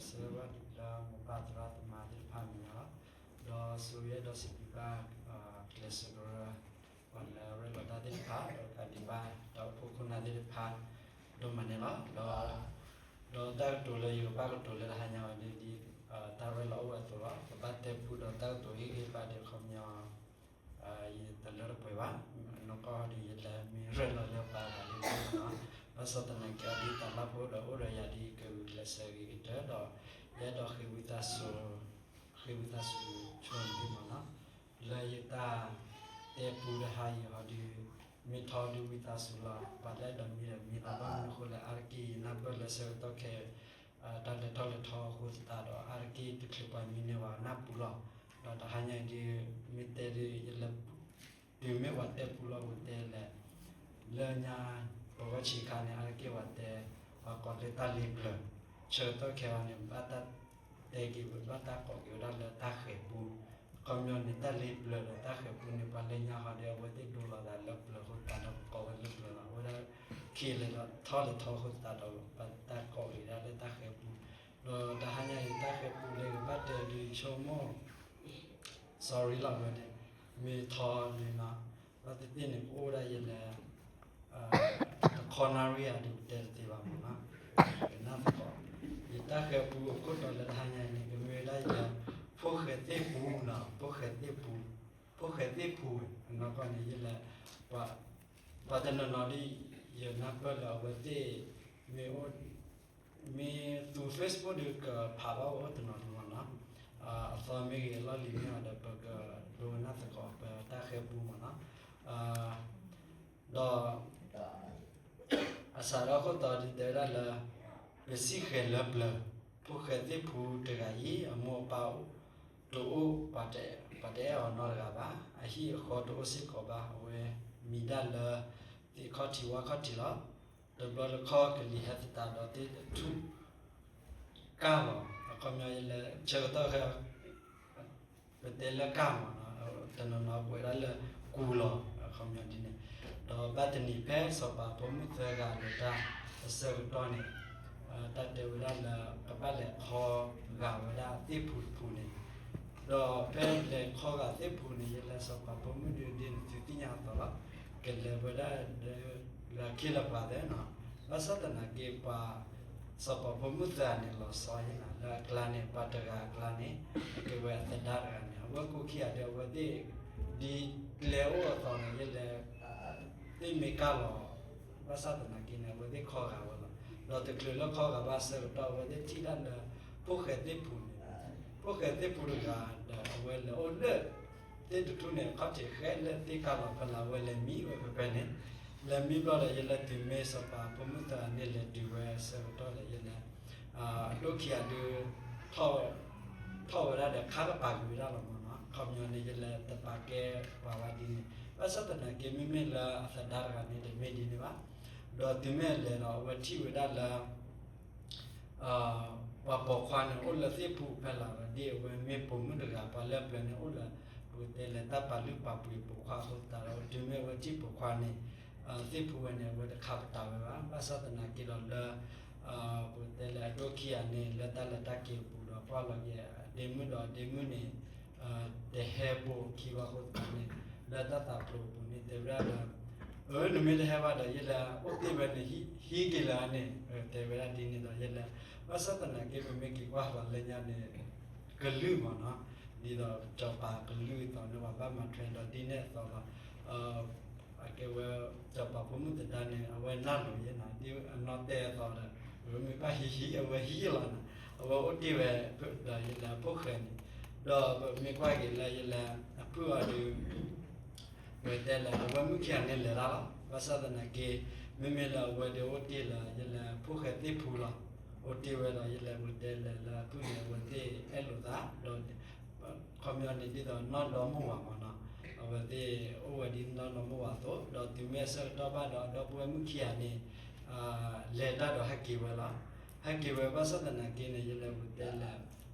ဆၢဝဲလၢမိၢ်ပၢ်သရၣ်သမါသ့ၣ်တဖၣ်အမဲာ်ညါလီၤ. ဒီးဆိၣ်ဂ့ၤဒီးစံးဘျုးဘၣ် ကျဲးစၢးကရၢ ပှၤလၢအရ့လိာ်တၢ်သ့ၣ်တဖၣ် ဒီးကးဒံးဘၣ်တၢ်အိၣ်ဖှိၣ်ခိၣ်နၢ်သ့ၣ်တဖၣ် ဒိၣ်မးန့ၣ်လီၤ. ဒီး ဒီးတၢ်ကတိၤလၢယကဘၣ်ကတိၤလၢတဟါညါဝဲဒၣ်ဒ် တၢ်ရ့လိာ်အိၣ်ဝဲအသိးလီၤ. ကဘၣ်တဲပူဒီးတၢ်ကတိၤဟ့ၣ်ဂ့ၢ်ဘၣ်ဒီးခီပညီ ယတလၢတပှဲၤဘၣ်. နီၢ်ကီၢ်ဒီးယလဲၤမ့ၢ်ရ့လိာ်လၢပှၤဂၤလံန့ၣ်လီၤ. ဘၣ်ဆၣ်သနာ်က့အီၤဒ်တၢ်လၢ်ဖိဒီးအိၣ်ဒီးယၤဒ် ကဂုာ်ကျဲးစၢးဂ့ၤကတၢၢ်ဒီး ယအဲၣ်ဒိးဃ့ဝံသးစူၤ ဃ့ဝံသးစူၤဆိန့ၣ်မ့ၢ်နီၤ လၢယတၢ်တဲပူတဟါအံၤဟီဒီး မ့ၢ်ထီဒုးဝံသးစူၤလီၤ. ပှၤလၢအဲၣ်ဒိးမံဒီးမံလီၤ. ဘၣ်မနုၤအဃိလဲၣ် အါတက့ၢ်ယနၢ်ပၢၢ်လၢဆၢကတီၢ်ခဲ တၢ်လဲၤထီၣ်လဲၤထီအဃိသတးဒီး အါတက့ၢ်တချုးပှၤမံန့ၢ်ဝဲနၢ်ပူၤလီၤ. ဒီးတဟါညါအံၤဒုး မ့ၢ်တဲဒုး ယလဲၤ တုၤမ့ၢ်ပှၤတဲပူလီၤပူၤတဲလဲၣ် လၢညါ ပဝဲဆံးခါန့ၣ် အါတက့ၢ်ပှၤတဲ ပှၤကိးလၢတၢ်လ့ပျၢၤ ဆၢကတီၢ်ခဲအံၤန့ၣ် ဘၣ်တၢ်တဲက့ၤဝဲ ဘၣ်တၢ်ကိးက့ၤဝဲဒၣ်လၢတၢ်ဃဲၤပူ ခီပညီန့ၣ် တၢ်လ့ပျၢၤဒီးတၢ်ဃဲၤပူန့ၣ် ပှၤလၢညါဟီဒီး အဝဲသ့ၣ်ဒိလီၤသးလၢပျၢၤအဃိသတးဒီး ကိးဝဲလၢပျၢၤလီၤ. အဝဲဒၣ် ခံလဲၤဒီးထီၣ်လဲၤထီအဃိသတးဒီး ပတၢ်ကိးက့ၤဒၣ်လၢတၢ်ဃဲၤပူ ဒီးတဟါညါအံၤ တၢ်ဃဲၤပူလၢကဘၣ်တဲဒုးဆိကမိၣ် sorry လီၤဝဲန့ၣ် မ့ၢ်ထီန့ၣ်နီၤ ဘၣ်သ့ၣ်သ့ၣ်န့ၣ် ကအိၣ်ဒၣ်ယလဲၤ တခီနၣ်ရံၣ်ဧါဒီး တဲတသ့ဘၣ်မ့ၢ်နီၤ ကနၢ်သကိး ယတၢ်ဃဲၤပူအခိၣ်တီလၢတဟါညါအံၤန့ၣ် ကမ့ၢ်ဝဲဒၣ်ယလဲၤ ဖိၣ်ဃဲသ့ၣ်ပူနီၤ ဖိၣ်ဃဲသ့ၣ်ပူ ဖိၣ်ဃဲသ့ၣ်ပူ အနီၢ်ကီၢ်န့ၣ် ယလဲၤ ပှၤ ပှၤတနီၤနီၤဒ် ယနၢ်ပၢၢ်လၢအဝဲသ့ၣ် မ့ၢ်အိၣ် မ့ၢ်သူ Facebook ဒီးကဖးဘၣ်အိၣ်တနီၤတမံၤနီၤ အသီမ့ၢ်ဂ့ၤ အလီၢ်လံၤမ့ၢ်ဂ့ၤဒီး ပကဒိကနၣ်သကိး ပတၢ်ဃဲၤပူမ့ၢ်နီၤ ဒီး အစးထီၣ်ခိၣ်တီဒ်တဲဝဲဒၣ်လၢ ပစံၣ်ဃဲၤလၢပျၢၤ ဖိၣ်ဃဲသ့ၣ်ပူတဂၤအံၤ အမိၢ်အပၢ်တအိၣ် ပှၤတအဲၣ်အီၤနီတဂၤဘၣ် အဟံၣ်အဃီတအိၣ်စ့ၢ်ကီးဘၣ် အဝဲမံဒၣ်လၢ သ့ၣ်ခီၣ်ထံးဝၣ်ခီၣ်ထံးလီၤ. တဘျီတခီၣ်ကလံၤဟဲသတးဒီးသ့ၣ်တထူၣ် ကၢ်လီၤ အခီပညီယလဲၤဆၢကတီၢ်ခဲ ပတဲလၢကၢ်မ့ၢ်နီၤ တနီၤနီၤကွဲးဒၣ်လၢကူလီၤ အခီပညီဒ်န့ၣ် ဒီးဘၣ်တနံၤဖဲစီၤပၤဖိမုၣ်သၢဂၤလဲၤတၢ်အဆၢကတီၢ်န့ၣ် တၢ်တဲဝဲဒၣ်လၢ ကဘၣ်လဲၤခီဂာ်ဝဲဒၣ်သ့ၣ်ဖူတဖူန့ၣ် ဒီးဖဲလဲၤခီဂာ်သ့ၣ်ဖူန့ၣ် ယလဲၤစီၤပၤဖိမုၣ်ဒုးဒ်န့ၣ် သုသ့ၣ်ညါအသိးလီၤ ကလဲၤဝဲဒၣ် လၢခံလၢပှၤသ့ၣ်နီၤ ဘၣ်ဆၣ်သနာ်က့ပှၤ စီၤပၤဖိမုၣ်သၢဂၤန့ၣ် လီၤဆီယဲၢ်နၤ လၢအကျါန့ၣ် ပှၤတဂၤအကျါန့ၣ် အကဲဝဲအသဒါတဂၤန့ၣ် အဝဲကိးခံဂၤဒီး အဝဲသ့ၣ် ဒ်ကျဲအိၣ်အသိးန့ၣ် ယလဲၤ သ့ၣ်မ့ၢ်ကၢ်လီၤ ဘၣ်ဆၣ်သနာ်က့န့ၣ် အဝဲသ့ၣ်ခီဂာ်ဝဲလီၤ. ဒီးတချုးလၢခီဂာ်ဘၣ်ဆၢကတီၢ် အဝဲသ့ၣ်ထံၣ်ဒၣ်လၢ ဖိၣ်ဃဲသ့ၣ်ဖူန့ၣ် ဖိၣ်ဃဲသ့ၣ်ဖူတဂၤဒီး အဝဲလဲၤအိၣ်လၢ သ့ၣ်တထူၣ်န့ၣ် ခီၣ်ထံးဃဲလၢသ့ၣ်ကၢ်လီၤ ဖဲလၢအဝဲလဲၤမံဝဲဖဲဖဲန့ၣ် လဲၤမံဘျီဒီး ယလဲၤတုၤမ့ၢ်စီၤပၤဖိမုၣ်သၢဂၤန့ၣ် လဲၤတုၤဝဲဆၢကတီၢ်ဒီး ယလဲၤ အဒိၣ်ခံဂၤဒုး ထီၣ်ဝဲဒၣ်ဒီး ခါကပာ်ကွံာ်ဝဲဒၣ်လီၤမ့ၢ်နီၤ ခီပညီန့ၣ် ယလဲၤတပာ်ကဲပှၤဝဲဒ်န့ၣ် ဘၣ်ဆၣ်သနာ်က့ မ့မ့ၢ်လၢအသဒါတဂၤန့ၣ် တမ့ၢ်ဒ်န့ၣ်ဘၣ်. ဒီးတုၤမ့ၢ်အလဲၤဒီး အဝဲထံၣ်ဝဲဒၣ်လၢ ပှၤပိာ်ခွါန့ၣ် အိၣ်လၢသ့ၣ်ဖူဖဲလီၤဒီး ဒ်အဝဲမ့ၢ်ပိာ်မုၣ်တဂၤ ပှၤလၢပျၢၤန့ၣ် အိၣ်လၢ ပကတဲလဲၤတၢ်ပာ်လုၢ်ပာ်ပှ့ၤပိာ်ခွါအဃိသတးဒီး တုၤမ့ၢ်အဝဲထံၣ်ပိာ်ခွါန့ၣ် သ့ၣ်ဖူဝဲန့ၣ် အဝဲတခးပတာ်ဝဲဘၣ်. ဘၣ်ဆၣ်သနာ်က့ဒီးလၢ ပကတဲလဲၤအဒိၣ်ခံဂၤန့ၣ် လၢတၢ်လဲၤတၢ်က့ၤအပူၤဒီး ကွၢ်လီၤက့ၤအဒ့မုၣ်ဒီး အဒ့မုၣ်န့ၣ် တဟဲပိာ်ခံဘၣ်အဃိသတးန့ၣ် လၢတၢ်သးဖျိးအပူၤန့ၣ် တဲဝဲဒၣ်ဒီး အၢ နမ့ၢ်တဟဲဘၣ်ဒီး ယလဲၤအိၣ်တ့ၢ်ဝဲန့ၣ် ဟံးက့ၤလၢန့ၣ် တဲဝဲဒၣ်ဒ်န့ၣ်ဒီး ယလဲၤ ဘၣ်ဆၣ်သနာ်က့ ပမ့ၢ်က့ၤကွၢ်ပှၤလၢညါန့ၣ် ကလုၢ်မ့ၢ်နီၤ ဒ်သိးစီၤပၤကလုၢ်အသိးန့ၣ် ပှၤဘၣ်မၤထွဲဒီးဒ်န့ၣ်အသိးလီၤ. အကဲဝဲ စီၤပၤဖိမုၣ်သဒါန့ၣ် အဝဲနၢ်လိၤယဲၢ်နၤ ဒ်အနီၢ်တဲအသိးဒီး ပမ့ၢ်ဘၣ်ဟံးဟံး အဝဲဟံးလီၤနၤ အဝဲအိၣ်တ့ၢ်ဝဲဒီးယလဲၤအဖိၣ်ဃဲန့ၣ် ဒီးပမ့ၢ်ကွၢ်က့ၤလၢယလဲၤ အဖုၣ်အီၤဒီး ပကတဲလဲၤ အဝဲမုၣ်ခံဂၤန့ၣ်လဲၤတၢ်လီၤ. ဘၣ်ဆၣ်သနာ်က့ မ့မ့ၢ်လၢအဝဲဒီးအိၣ်တ့ၢ်လၢယလဲၤဖိၣ်ဃဲသ့ၣ်ဖူလီၤ. အိၣ်တ့ၢ်ဝဲဒီးယလဲၤ ပကတဲလဲၤလၢအဖုၣ်န့ၣ် အဝဲသ့ၣ်အဲၣ်လိာ်သးဒီး ခီပညီန့ၣ် ဒ်သိးနီၢ်ဒီမိၢ်ဝၤမ့ၢ်နီၤ အဝဲသ့ၣ်အိၣ်ဝဲဒ်နီၢ်ဒီမိၢ်ဝၤအသိး ဒီးတုၤမ့ၢ်အဆၢကတီၢ်ဘၣ်ဒီး ဒီပုၢ်ဝဲၢ်မုၣ်ခံဂၤန့ၣ် လဲၤတၢ်ဒီးဟဲက့ၤဝဲလီၤ. ဟဲက့ၤဝဲဘၣ်ဆၣ်သနာ်က့န့ၣ် ယလဲၤပကတဲလဲၤ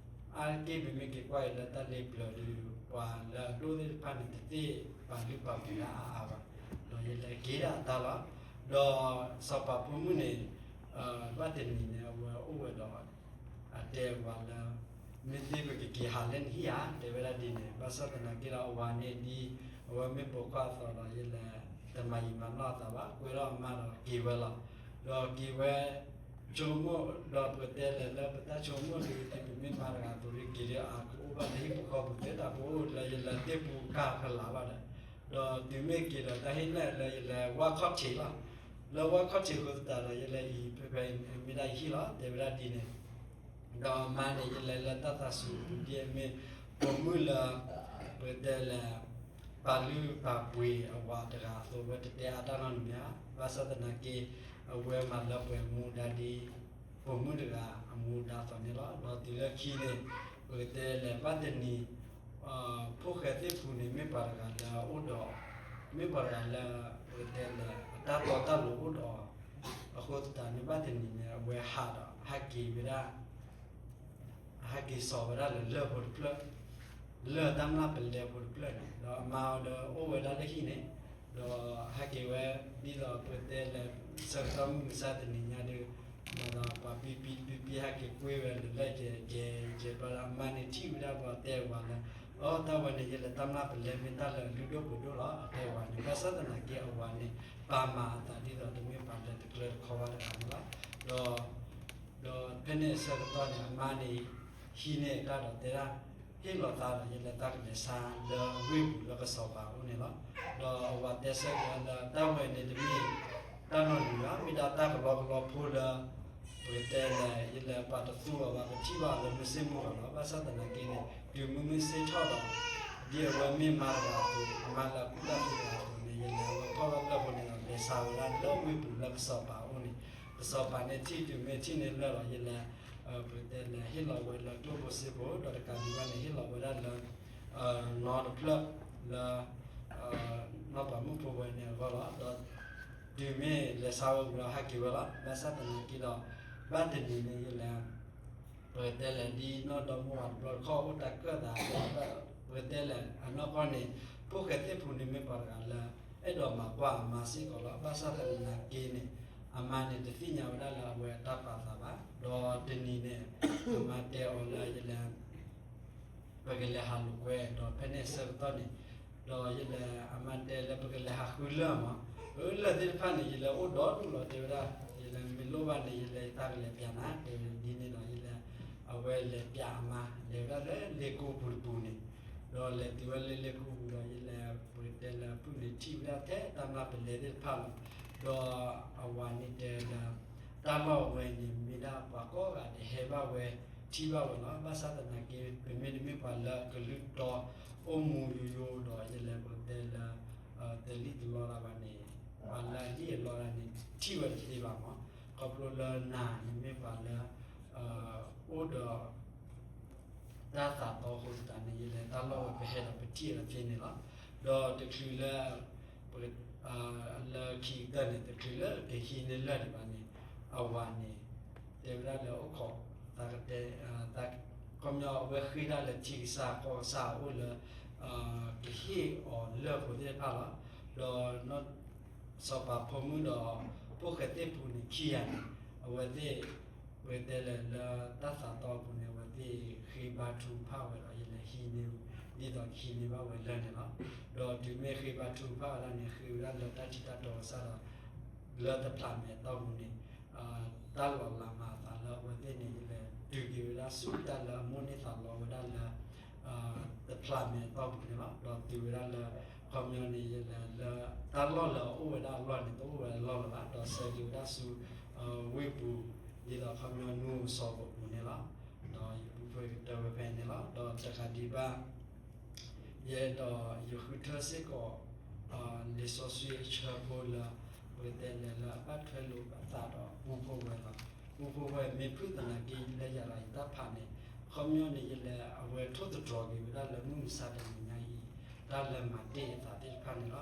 အါတက့ၢ်ပမ့ၢ်က့ၤကွၢ်အံၤလၢတၢ်လ့ပျၢၤဒီး ပှၤလၢအဒိၣ်သ့ၣ်တဖၣ်န့ၣ် တသ့ပာ်လုၢ်ပာ်ပှ့ၤဒၣ်အါအါဘၣ်. ဒီးယလဲၤက့ၤဒၣ်အတၢ်လီၤ. ဒီးစီၤပၤဖိမုၣ်န့ၣ် ဘၣ်တနံၤန့ၣ် အဝဲအိၣ်ဝဲဒီး အ တဲဝဲလၢ မ့ၢ်သ့ပကက့ၤဟးလၢနဟံၣ်ဧါ, တဲဝဲဒၣ်ဒ်န့ၣ်. ဘၣ်ဆၣ်သနာ်က့ဒီး အဝၤန့ၣ်ဒ် အဝဲမ့ၢ်ပိာ်ခွါအသိးဒီး ယလဲၤ တမၤယံာ်မၤနီၢ်အသးဘၣ်, ကွဲထီၣ်အမါဒီးက့ၤဝဲလီၤ. ဒီးက့ၤဝဲ ဆိကမိၣ်ဒီး ပကတဲလဲၣ်လၢပတၢ်ဆိကမိၣ်ဒ် ပမ့ၢ်မါတဂၤအသိးဒီး က့ၤဒီးအကအိၣ်ဘၣ်လၢဟံၣ်ဖိဃီပူၤသ့, တၢ်ကအိၣ်လၢယလဲၤသ့ၣ်ပူၤကၢ်ဖဲလၢ်ဘၣ်ဒီး, ဒီးတုၤမ့ၢ်က့ၤဒီး တၢ်ဟ့ၣ်နဲၣ်လၢယလဲၤဝၢ်ခီၣ်ထံးလီၤ. လၢဝၢ်ခီၣ်ထံးအဃိသတးဒီး ယလဲၤအံၤ ဖဲဖဲမ့ၢ်ဒၣ်ယဟံၣ်လီၤ, တဲဝဲဒၣ်ဒ်န့ၣ်. ဒီးအမါန့ၣ် ယလဲၤလၢတၢ်သးစူၤပူၤဒ်အမ့ၢ် ပိာ်မုၣ်လၢ ပကတဲလဲၣ် ပာ်လုၢ်ပာ်ပှ့ၤအဝၤတဂၤအသိး ဝဲတတဲအါတၢ်နီတမံၤဧါ. ဘၣ်ဆၣ်သနာ်က့ အဝဲမၤလၢပှဲၤမူဒါဒ် ပိာ်မုၣ်တဂၤအမူဒါအသိးန့ၣ်လီၤ. ဒီးတုၤလၢခံန့ၣ် ပကတဲလဲၣ် ဘၣ်တနံၤ ဖိၣ်ဃဲသ့ၣ်ပူၤန့ၣ် မ့ၢ်ပှၤတဂၤလၢအအိၣ်ဒီး မ့ၢ်ပှၤတဂၤလၢ ပကတဲလဲၣ် အတၢ်တီတၢ်လိၤအိၣ်ဒီးအဃိသတးန့ၣ် ဘၣ်တနံၤန့ၣ် အဝဲဟးဒီး ဟဲက့ၤဝဲဒၣ် အဟဲက့ၤစိာ်ဝဲဒၣ်လၢလၢၢ်ဖိတဖျၢၣ်, လၢၢ်တၢ်မျၢ်ပလဲဖိတဖျၢၣ်န့ၣ်, ဒီးအမါအီၤဒီးအိၣ်ဝဲဒၣ်လၢဟံၣ်န့ၣ်, ဒီးဟဲက့ၤဝဲ ဒ်သိးပတဲလဲၣ် ဆၢကတီၢ်မုၢ်မဆါတနံၤညါဒီး, ဒီးပှၤပံပံပံပံ ဟဲက့ၤကွ့ဝဲလၢလၢၢ်ကဲကဲကဲဘျီဒီး အမါန့ၣ်ထံၣ်ဝဲဒၣ်ဘျီ တဲဝဲလၢ အိ တၢ်ဝဲန့ၣ် ယလဲၤတၢ်မျၢ်ပလဲမ့ၢ်တၢ်လၢအလုၢ်ဒိၣ်ပှ့ၤဒိၣ်လီၤ အတဲဝဲန့ၣ်. ဘၣ်ဆၣ်သနာ်က့အဝၤန့ၣ် ပာ်မၤအသးဒ်သိးတမ့ၢ်ပှၤလၢတကျၢၤတခီဘၣ်တဂၤန့ၣ်လီၤ. ဒီး ဒီးဖဲန့ၣ်အဆၢကတီၢ်န့ၣ် အမါန့ၣ် ဟံးန့ၢ်အတၢ်ဒီးတဲဒၣ်, ဟ့ၣ်လီၤသးဒီး ယလဲၤတၢ်ကလဲၤဆါလၢဝ့ၢ်ပူၤလၢကစီၤပၤအအိၣ်န့ၣ်လီၤ. ဒီးအဝၤတဲဆၢက့ၤလၢ တၢ်ဝဲန့ၣ်တမ့ၢ် တၢ်နီတမံၤဘၣ်, မ့ၢ်ဒၣ်တၢ်ကလီကလီဖိလၢ ပကတဲလဲၣ် ယလဲၤပာ်တသူအီၤဘၣ် ပထံၣ်ဘၣ်လၢမုၢ်ဆ့ၣ်မုၢ်ဂီၤလီၤ. ဘၣ်ဆၣ်သနာ်က့န့ၣ် တုၤမုၢ်မုၢ်ဆ့ၣ်ထီၣ်ဒီး ဒ်အဝဲမ့ၢ်မါတဂၤအသိး မါလၢအကူၣ်တၢ်သ့တဂၤအသိးန့ၣ် ယလဲၤဝဲဖီၣ်လၢလၢၢ်ဖိန့ၣ်ဒီး လဲၤဆါဝဲဒၣ်လၢဝ့ၢ်ပူၤလၢကစီၤပၤအအိၣ်န့ၣ်, ကစီၤပၤန့ၣ်ထံၣ်တုၤမ့ၢ်ထံၣ်န့ၢ်လၢၢ်လီၤ ယလဲၤ ပကတဲလဲၣ် ဟ့ၣ်လီၤဝဲလၢကျိၣ်ဖိစ့ဖိ ဒီးတကးဒံးဘၣ်န့ၣ် ဟ့ၣ်လီၤဝဲဒၣ်လၢ နီတဖျၢၣ်လၢ နီၢ်ပၤမုၣ်ဖိဝဲန့ၣ်အဂီၢ်လီၤ. ဒီးတုၤမ့ၢ်လဲၤဆါဝဲဝံၤဒီးဟဲက့ၤဝဲလီၤ. ဘၣ်ဆၣ်သနာ်က့ဒီး ဘၣ်တနံၤန့ၣ်ယလဲၤ ပကတဲလဲၣ် ဒ်နီၢ်ဒီမါဝၤတဘျီတခီၣ်အိၣ်တၢ်ကၢၣ်သး ပကတဲလဲၣ်အနီၢ်ကီၢ်န့ၣ် ဖိၣ်ဃဲသ့ၣ်ပူၤန့ၣ်မ့ၢ်ပှၤတဂၤလၢ အဲၣ်ဒိးမၤကွၢ်အမါစ့ၢ်ကီးလီၤ. ဘၣ်ဆၣ်သနာ်က့န့ၣ် အမါန့ၣ်တသ့ၣ်ညါဝဲဒၣ်လၢအဝဲအတၢ်ပာ်သးဘၣ်. ဒီးတနံၤန့ၣ် အမါတဲအီၤလၢယလဲၤ ပကလဲၤဟးလိာ်ကွဲ ဒီးဖဲန့ၣ်အဆၢကတီၢ်န့ၣ် ဒီးယလဲၤ အမါတဲလၢပကလဲၤဟးဃုလၢၢ်မး, လၢၢ်သ့ၣ်တဖၣ်န့ၣ် ယလဲၤအိၣ်ဒီဒူၣ်လီၤ တဲဝဲဒၣ်, ယလဲၤမ့ၢ်လိၣ်ဘၣ်န့ၣ် ယလဲၤတၢ်ကလဲၤပျးနၤ တဲဝဲဒ်န့ၣ်ဒီး ယလဲၤ အဝဲလဲၤပျးအမါ လဲၤဝဲဒၣ်လၢလ့ကိပူၤတပူၤန့ၣ်, ဒီးလဲၤတုၤဝဲလၢလ့ကိပူၤဒီး ယလဲၤ ပကတဲလၢဖုၣ်န့ၣ်ထံၣ်ဝဲဒၣ်ထဲတၢ်မျၢ်ပလဲသ့ၣ်တဖၣ်လီၤ. ဒီးအဝၤန့ၣ်တဲလၢ တၢ်လီၢ်ဝဲန့ၣ် မ့ၢ်ဒၣ်ပှၤကိးဂၤဒဲးဟဲဘၣ်ဝဲ ထံၣ်ဘၣ်ဝဲလီၤ. ဘၣ်ဆၣ်သနာ်က့ ပမ့တမ့ၢ်ပှၤလၢအကလုၢ်တီ အိၣ်မူယိယိဒီး ယလဲၤပကတဲလၢ တလံၣ်တလီတၢ်ဘၣ်န့ၣ် ပှၤလၢအလံၣ်အလီတၢ်န့ၣ် ထံၣ်ဝဲတသ့ဘၣ်မး, ခီဖျိလၢနၤန့ၣ်မ့ၢ်ပှၤလၢ အိၣ်ဒီး တၢ်သးတီအဃိသတးန့ၣ် ယလဲၤတၢ်လီၢ်ဝဲပဟဲဒီးပထံၣ်အီၤတသ့န့ၣ်လီၤ. ဒီးတချုးလၢ လၢခံကတၢၢ်န့ၣ် တချုးလၢကဟံးန့ၢ်လၢၢ်ဒံးဘၣ်န့ၣ် အဝၤန့ၣ် တဲဝဲဒၣ်လၢအိၣ်ခိး သးကတဲ ခီပညီအဝဲဃ့ဒၣ်လၢထံကစၢ်ကီၢ်ကစၢ်အအိၣ်လၢ ကဟ့ၣ်အီၤလၢၢ်ဖိသ့ၣ်တဖၣ်လီၤ. ဒီး စီၤပၤဖိမုၣ်ဒီး ဖိၣ်ဃဲသ့ၣ်ပူၤန့ၣ်ခံဂၤန့ၣ် အဝဲသ့ၣ် ပကတဲလဲၣ်လၢတၢ်သးတီအပူၤန့ၣ် အဝဲသ့ၣ်ဃ့ဘါထုကဖၣ်ဝဲဒီး ယလဲၤဟံးန့ၢ် ဒ်သိးကဟံးန့ၢ်ဘၣ်ဝဲလၢၢ်န့ၣ်လီၤ. ဒီးတုၤမ့ၢ်ဃ့ဘါထုကဖၣ်ဝဲဒၣ်န့ၣ် ဃ့ဝဲဒၣ်လၢတၢ်ထံၣ်တၢ်တီကစၢ်ဒီး လၢတဖျးမဲာ်အတီၢ်ပူၤန့ၣ် တၢ်လီၤလးမၤအသးလၢအဝဲသ့ၣ်န့ၣ် ယလဲၤတုၤက့ၤဝဲဒၣ်ဆူတၢ်လၢအမိၣ်န့ၢ်သးလီဝဲဒၣ်လၢ တဖျးမဲာ်အတီၢ်ပူၤန့ၣ်လီၤ. ဒီးတုၤဝဲဒၣ်လၢ ခီပညီန့ၣ် ယလဲၤလၢ တၢ်လီၢ်လၢအအိၣ်ဝဲဒၣ်အလီၢ်န့ၣ် တအိၣ်ဝဲအလီၢ်လၢၤဘၣ် ဒီးဆှၢက့ၤဝဲဒၣ်ဆူ ဝ့ၢ်ပူၤ ဒ်သိးခီပညီနူအစီၤပူၤန့ၣ်လီၤ. ဒီးယပူဖိကတၢၢ်ဝဲဖဲန့ၣ်လီၤ. ဒီးတကးဒံးဘၣ် ယဲဒီးယဃုထၢစ့ၢ်ကီး လံာ်စီဆှံအဆၢဖိလၢ ပကတဲလဲၣ်လၢအဘၣ်ထွဲလိာ်အသးဒီးပူဖိဝဲလီၤ. ပူဖိဝဲမ့ၢ်ဖုၣ်သနာ်က့လၢယၤလီၤယတၢ်ဖးန့ၣ် ခီပညီန့ၣ် ယလဲၤအဝဲထိၣ်သတြီၤက့ၤဝဲဒၣ်လၢမုၢ်မဆါတနံၤညါအံၤ တၢ်လၢမၤတ့ၢ်အသးသ့ၣ်တဖၣ်န့ၣ်လီၤ.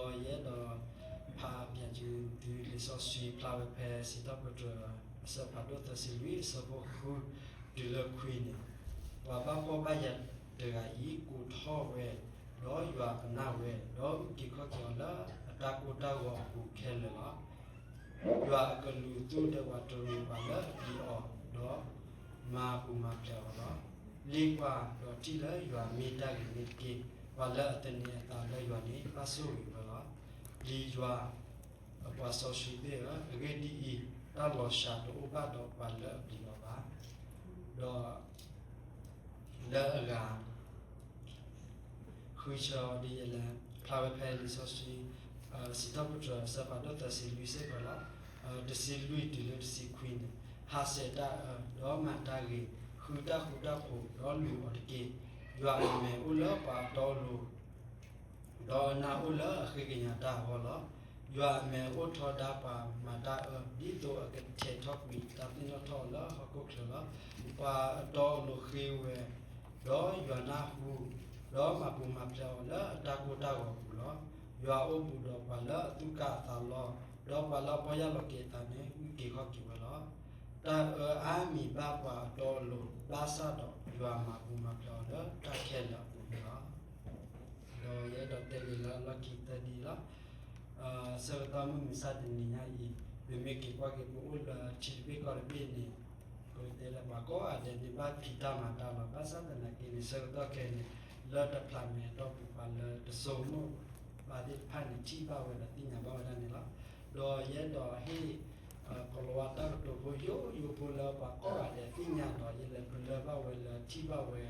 ဒီးယအဲၣ်ဒိး ဖးပျးစုတုၤလံာ်စီဆှံဖျါဝဲဖဲ စံးထီၣ်ပတြၢၤ အဆၢဖးဒိၣ်သၢဆံလွံၢ် အဆၢဖိဃု တုၤလၢခွံန့ၣ်, ပှၤဘၣ်ဖှီၣ်ဘၣ်ယာ်တဂၤအံၤ ကိးထီၣ်ဝဲ, ဒီးယွၤကနၣ်ဝဲ, ဒီးအုၣ်က့ၤခီၣ်က့ၤအီၤလၢအတၢ်ကိၢ်တၢ်ဂီၤအပူၤခဲလၢာ်လီၤ. ယွၤအကလူးသူၣ်ဒဲးဝးတရံးပှၤလၢအပျံၤအီၤ, ဒီး မၤပူၤမၤဖျဲးအီၤလီၤ. လ့ၣ်ကွၢ်ဒီးထံၣ်လၢယွၤမ့ၢ်တၢ်ဂ့ၤန့ၣ်တက့ၢ်. ပှၤလၢအသန့ၤအသးလၢယွၤန့ၣ် ဘၣ်ဆိၣ်ဂ့ၤဝဲလီၤ. လံာ်ယွၤအပှၤစီဆှံသ့ၣ်ဧၢ, အဂ့ၢ်ဒ်အံၤ, တၢ်လီၤစှၤတအိၣ်ဘၣ်ဒီးပှၤလၢအပျံၤလီၤဘၣ်, ဒီးလၢအဂၤ ဃုဆၢအီၤဒ်လဲၣ်, ဖျါဝဲဖဲလံာ်စီဆှံ စံးထီၣ်ပတြၢၤ အဆၢဖးဒိၣ်သၢဆံလွံၢ်စ့ၢ်ကီးလီၤ. တဆံလွံၢ်တုၤလၢတဆံခွံန့ၣ်, ဟးဆှဲးတၢ်အၢ, ဒီးမၤတၢ်ဂ့ၤ, ဃုတၢ်ဃူတၢ်ဖိး, ဒီးလူၤအီၤတက့ၢ်. ယွၤအမဲာ်အိၣ်လၢပှၤအတီအလိၤ ဒီးအနၢ်အိၣ်လၢအဃ့ကညးတၢ်အဂီၢ်လီၤ. ယွၤအမဲာ်အိၣ်ထီဒါပှၤမၤတၢ်အၢ, ဒ်သိးအကထဲးထီၣ်ကွံာ်တၢ်သ့ၣ်နီၣ်ထီၣ်အီၤလၢဟီၣ်ခိၣ်ချၢလီၤ. ပှၤအတီအလိၤဃ့ဝဲ, ဒီးယွၤနၢ်ဟူ, ဒီးမၤပူၤမၤဖျဲးအီၤလၢအတၢ်ကိၢ်တၢ်ဂီၤအပူၤလီၤ. ယွၤအိၣ်ဘူးဒီးပှၤလၢအသူၣ်ကၢ်အသးလီၤ, ဒီးပှၤလၢအပီၢ်ယၢ်လီၤက့ၤအသးန့ၣ် ဂုာ်က့ၤခီၣ်က့ၤဝဲလီၤ. တၢ်အၢအါမံၤဘၣ်ပှၤအတီအလိၤ, ဘၣ်ဆၣ်ဒီးယွၤမၤပူၤမၤဖျဲးအီၤလၢတၢ်ခဲလၢာ်အပူၤန့ၣ်လီၤ. ဒီးယအဲၣ်ဒိးတဲဂ့ၤလၢအလီၢ်ခံသၢဒ်အံၤလီၤ. ဆၢကတီၢ်မုၢ်မဆါတနံၤညါအံၤ, ပမ့ၢ်က့ၤကွၢ်က့ၤပအိၣ်လၢထံတဘ့ၣ်ကီၢ်တဘ့ၣ်န့ၣ်, ပကတဲလၢပှၤကိးဂၤဒဲးန့ၣ် ဘၣ်ဖံးတၢ်မၤတၢ်လီၤ. ဘၣ်ဆၣ်သနာ်က့န့ၣ် ဆၢကတီၢ်ခဲအံၤန့ၣ် လၢတဖျးမဲာ်အတီၢ်ပူၤ ပှၤလၢတဆိကမိၣ်ဘၣ်သ့ၣ်တဖၣ်န့ၣ် ထံၣ်ဘၣ်ဝဲဒီးသ့ၣ်ညါဘၣ်ဝဲဒၣ်န့ၣ်လီၤ. ဒီးယအဲၣ်ဒိးဟ့ၣ် ကိၤလၤဝါတၢ်ကတိၤဖိယိယိဖိလၢပှၤကိးဂၤဒဲးသ့ၣ်ညါဒီး ယလဲၤပလၢၢ်ဘၣ်ဝဲလၢထံၣ်ဘၣ်ဝဲ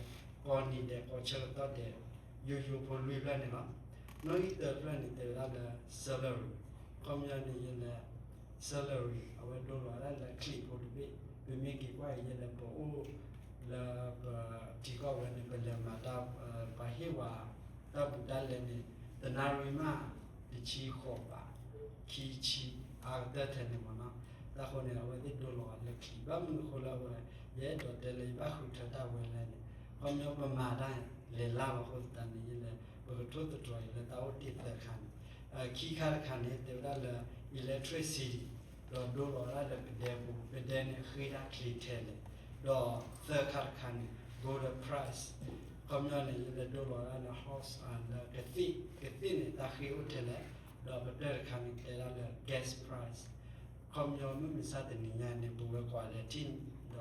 ကိးနံၤဒဲးကိးဆၢကတီၢ်ဒဲး ယိယိဖိလွံၢ်ဖျၢၣ်န့ၣ်လီၤ. နီၣ်ဂံၢ်တၢဖျၢၣ်န့ၣ် တဲဝဲဒၣ်လၢ salary, ခီပညီန့ၣ် ယလဲၤ salary အဝဲဒိလီၤဝဲဒၣ်လၢချံးဖိတဘ့ၣ်, ပမ့ၢ်က့ၤကွၢ်အံၤ ယလဲၤပအိၣ်လၢပထံကီၢ်ဝဲန့ၣ် ပလဲၤမၤတၢ် ပှၤဟ့ၣ်ဝဲ တၢ်ဘူးတၢ်လဲန့ၣ် တနၣ်ရံၣ်မး တဆံဃိးဘး ခံဆံ အါကတၢၢ်ထဲန့ၣ်မ့ၢ်နီၤ. တၢ်ဃိန့ၣ် အဝဲသ့ၣ်ဒိလီၤအီၤလၢချံး ဘၣ်မနုၤအဃိလၢအဝဲ ယအဲၣ်ဒိးတဲလၢယဘၣ်ဃုထၢတၢ်ဝဲလဲၣ်န့ၣ် ခီပညီပမၤတၢ်လဲၤလၢ်လီၤအဃိသတးန့ၣ် ယလဲၤ ပကထိၣ်သတြီၤအံၤလၢတၢ်အိၣ်တ့ၢ်သၢခါန့ၣ်, ခံခါတခါန့ၣ် တဲဝဲဒၣ်လၢ electricity ဒီးဒိလီၤဝဲဒၣ်လၢပဒဲပူၤ ပဒဲန့ၣ်ဃ့တၢ်ချ့ထဲလဲၣ်, ဒီးသၢခါတခါန့ၣ် gold price, ခီပညီန့ၣ် ယလဲၤဒိလီၤဝဲဒၣ်လၢ horse လၢကသ့ၣ် ကသ့ၣ်န့ၣ် တၢ်ဃ့အိၣ်ထဲလဲၣ်, ဒီးပတၢၢ်တခါန့ၣ် တဲဒၣ်လၢ gas price. ခီပညီမုၢ်မဆါတနံၤညါန့ၣ် ပဝဲကိးဂၤဒဲးထံၣ်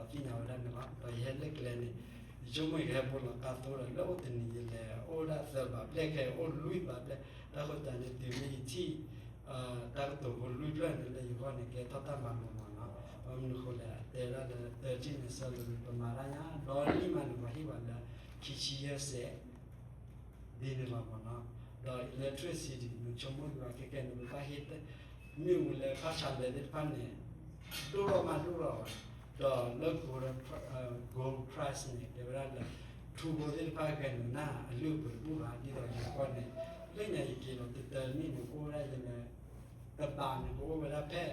ဒီးသ့ၣ်ညါဝဲဒၣ်န့ၣ်လီၤ. ဒီးယဟဲလၢကျဲန့ၣ် ယဆိကမိၣ်ယကဟဲဘိလီၤကါသိဒီး လၢအိၣ်တနံၤယလဲၤအိၣ်ဒၣ်သၢဘးဘျဲၣ် ခဲအံၤအိၣ်လွံၢ်ဘးဘျဲၣ်, တၢ်ဃိသတးန့ၣ် တုၤမ့ၢ်ယထံၣ် တၢ်ကတိၤဖိလွံၢ်ဖျၢၣ်န့ၣ် လၢယဂီၢ်န့ၣ် ကဲထီၣ်တၢ်မၤလိမ့ၢ်နီၤ. ဘၣ်မနုၤအဃိလဲၣ် တဲဒၣ်လၢ သၢထံၣ်န့ၣ် ဆၢလၢပမၤတၢ်ညါ ဒီးလံၣ်မးန့ၣ် ပှၤဟ့ၣ်ဝဲလၢ ခံဆံယဲၢ်စဲး ဒ်န့ၣ်လီၤမ့ၢ်နီၤ. ဒီး electricity နဆိကမိၣ်ဒံးဘၣ် ခဲကဲန့ၣ် ပဘၣ်ဟ့ၣ် မ့ၣ်အူလၢဖးဆါလဲသ့ၣ်တဖၣ်န့ၣ် ဒိၣ်ထီၣ်မးဒိၣ်ထီၣ်ဘၣ်, ဒီးလၢ gold, gold price န့ၣ် တဲဝဲဒၣ်လၢ ထူဖိသ့ၣ်တဖၣ်ခဲန့ၣ် နၢ်အလုၢ်အပှ့ၤတဘူၣ်ဘၣ် ဒ်သိးယကွၢ်န့ၣ် လၢညါယက့ၤလီၤတတၢၢ်န့ၣ်န့ၣ် ကအိၣ်ဝဲဒၣ်ယလဲၣ် တဘးန့ၣ် ကအိၣ်ဝဲဒၣ်ဖဲ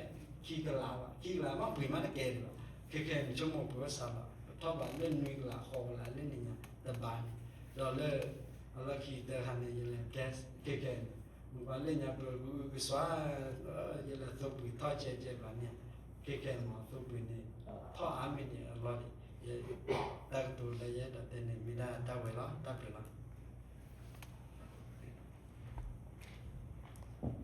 ခံကလးဘၣ်, ခံကလးမးပှ့ၤမးတကဲဒံးဘၣ်, ခဲခဲန့ၣ် ဆိကမိၣ်ပှ့ၤအိၣ်စးလီၤ ပထီၣ်ဘးလၢနွံကလးဃိးကလးလၢနညါတဘးန့ၣ်, ဒီးလၢ အလီၢ်ခံတခါန့ၣ် ယလဲၤ gas ခဲခဲန့ၣ် မ့ၢ်ပှၤလၢညါပကစွါ ယလဲၤသိပှ့ၤထီၣ်ကဲကဲဘၣ်န့ၣ်, ခဲခဲမးသိပှ့ၤန့ၣ် ထီၣ်အါမ့ၢ်န့ၣ်အလီၢ်န့ၣ်